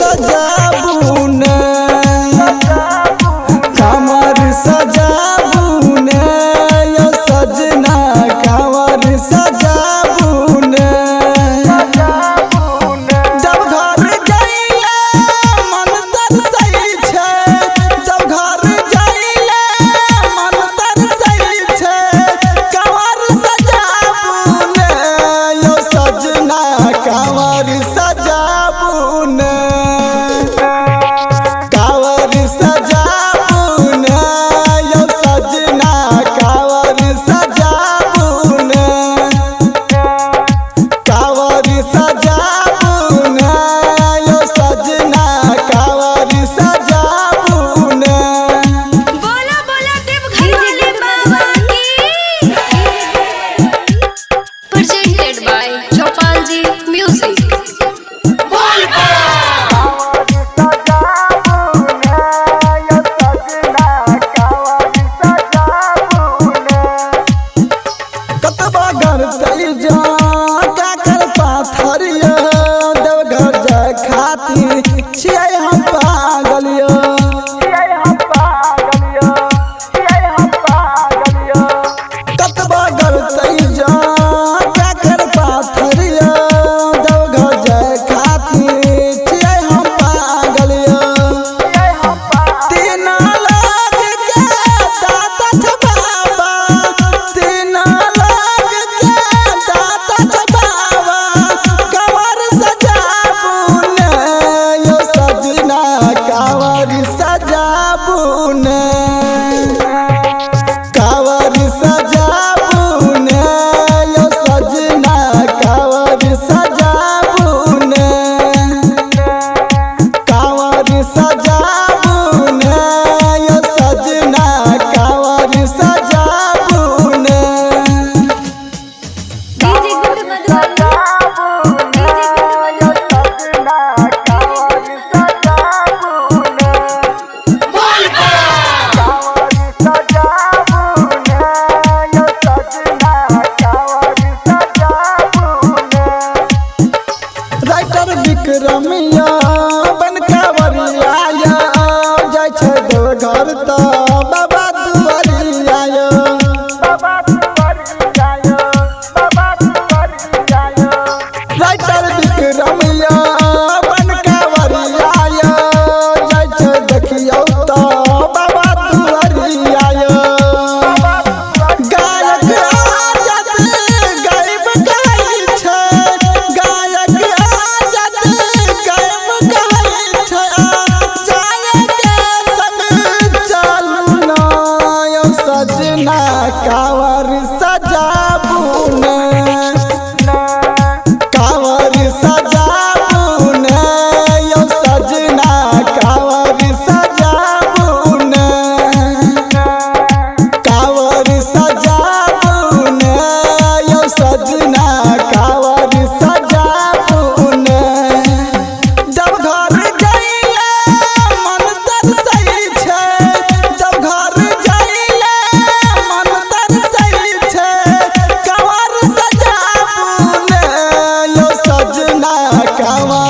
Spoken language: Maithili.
सजाबू ने, कांवर सजाबू ने यो सजना, कांवर सजाबू ने। जब घर जाइले मन तरसै छै, जब घर जाइले मन तरसै छै, कांवर सजाबू ने यो सजना, कांवर सजाबू ने, कांवर सजाबू ने यो सजना, कांवर सजाबू ने, कांवर सजाबू ने यो सजना, कांवर सजाबू ने। बोला बोला देवघर वाले बाबा की। Presented by Chaupal ji music. कतबा गरतै जा काकर पाथर यो, देवघर जाय खातिर छियै हम पागल यो। कतबा गरतै जा काकर पाथर यो, देवघर जाय खातिर छियै हम पागल यो। तीन लाख के दाता छै बाबा, तीन लाख के दाता छै बाबा, कांवर सजाबू ने यो सजना, कांवर सजाबू ने, कांवर सजाबू ने यो सजना, कांवर सजाबू ने, कांवर सजाबू ने यो सजना, कांवर सजाबू ने। DJ Guddu Madhubani, DJ Guddu Madhubani. Writer विक्रमिया बनकावरिया यो, जाइ छै देवघर तऽ बाबा दुआरिया यो। राइटर विक्रमिया बनकावरिया यो, जाइ छै देखियौ तऽ बाबा दुआरिया यो। गायक आजाद गायब गाय छै, गायक आजाद गायब गाय छै, जायके संग चलू ना यो सजना, कांवर सजाबू ने, कांवर सजाबू ने यो सजना, कांवर सजाबू ने, कांवर सजाबू ने यो सजना, कांवर सजाबू ने। जब घर जाइले मन तरसै छै, जब घर जाइले मन तरसै छै, कांवर सजाबू ने यो सजना, कांवर